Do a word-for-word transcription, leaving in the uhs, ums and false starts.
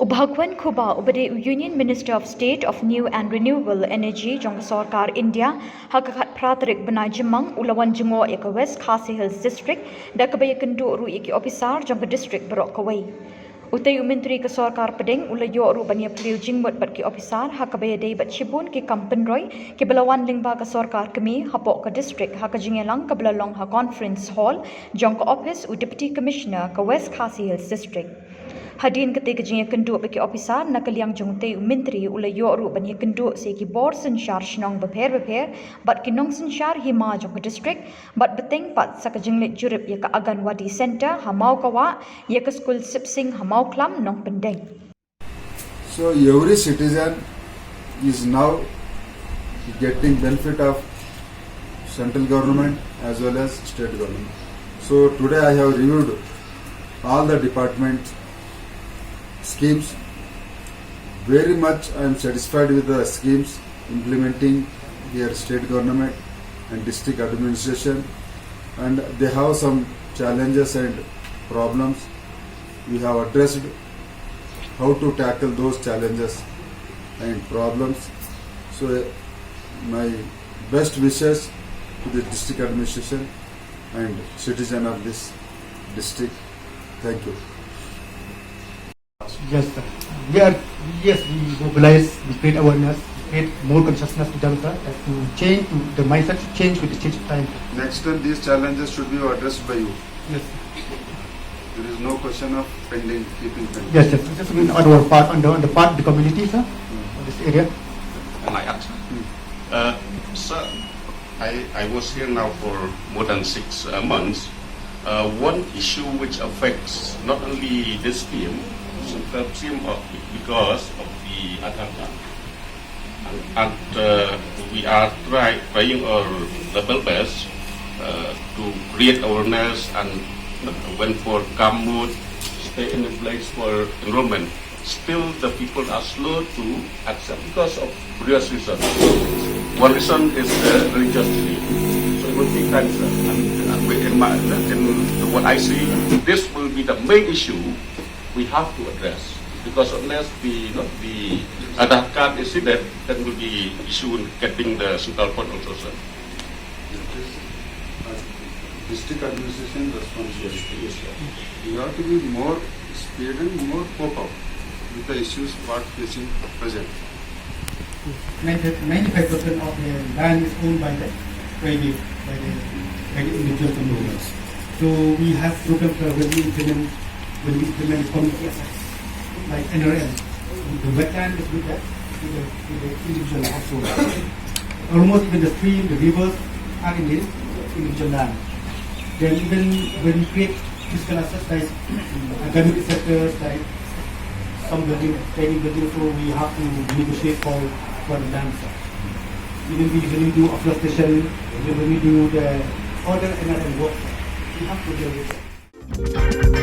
U Bhagwant Khuba, uba dei u Union Minister of State of New and Renewable Energy jong ka sorkar India, ha ka khatphra tarik bnai Jymmang u la wan jngoh ïa ka West Khasi Hills District, da kaba ïakynduh ruh ïa ki ophisar jong ka district baroh kawei. Utei u myntri ka sorkar pdeng u la ïoh ruh ban ïaphylliew jingmut bad ki ophisar, ha kaba ïadei bad shibun ki kam pynroi kiba la wan lyngba ka sorkar kmie hapoh ka district, ha ka jingïalang kaba la long ha Conference Hall jong ka ophis u Deputy Commissioner ka West Khasi Hills District. Hadien katei ka jingïakynduh bad ki ophisar, na ka liang jong utei u myntri u la ïoh ruh ban ïakynduh sa ïa ki bor synshar shnong bapher bapher bad ki nongsynshar hima jong ka district, bad bteng pat sa ka jingleit jurip ïa ka Anganwadi Centre ha Mawkawah, ïa ka skul Sipsing ha Mawkhlam, Nongpyndeng. So every citizen is now getting benefit of central government as well as state government. So today I have reviewed all the department schemes. Very much I am satisfied with the schemes implementing here state government and district administration, and they have some challenges and problems. We have addressed how to tackle those challenges and problems. So, my best wishes to the district administration and citizen of this district. Thank you. Yes, sir. We are, yes, we mobilize, we create awareness, we create more consciousness to them, sir, as to change to the mindset, to change with the change of time. Next time, these challenges should be addressed by you. Yes, sir. There is no question of pending, keeping pending. Yes, yes. This is on our part, on the, on the part of the community, sir, on this area. Am I asked? Uh, sir, I, I was here now for more than six uh, months. Uh, one issue which affects not only this team, Central team, uh, because of the Aadhaar card. And, and uh, we are try, trying our level best uh, to create awareness and when for camp mode, stay in a place for enrollment. Still, the people are slow to accept because of various reasons. One reason is the religious belief. So it will take time, sir. And, and we, in, my, in what I see, this will be the main issue we have to address. Because unless the, you know, the Aadhaar card is issued, that will be issue in getting the central fund also, sir. District administration responsibility. Yes, sir. You have to be more speed and more cope up with the issues what facing at present. Ninety-five percent of the land is owned by the private, by the, by the individual communities. So we have problems when we implement, when we implement community assets, like N R L. The wetland is with the, with the, with the individual household. Almost even the stream, the rivers are in the individual land. Then even when we create physical assets like academic centers, like some building, training building, so we have to negotiate for, for the land, sir. Even we, when we do afforestation, even when we do the other N R L work, we have to deal with it.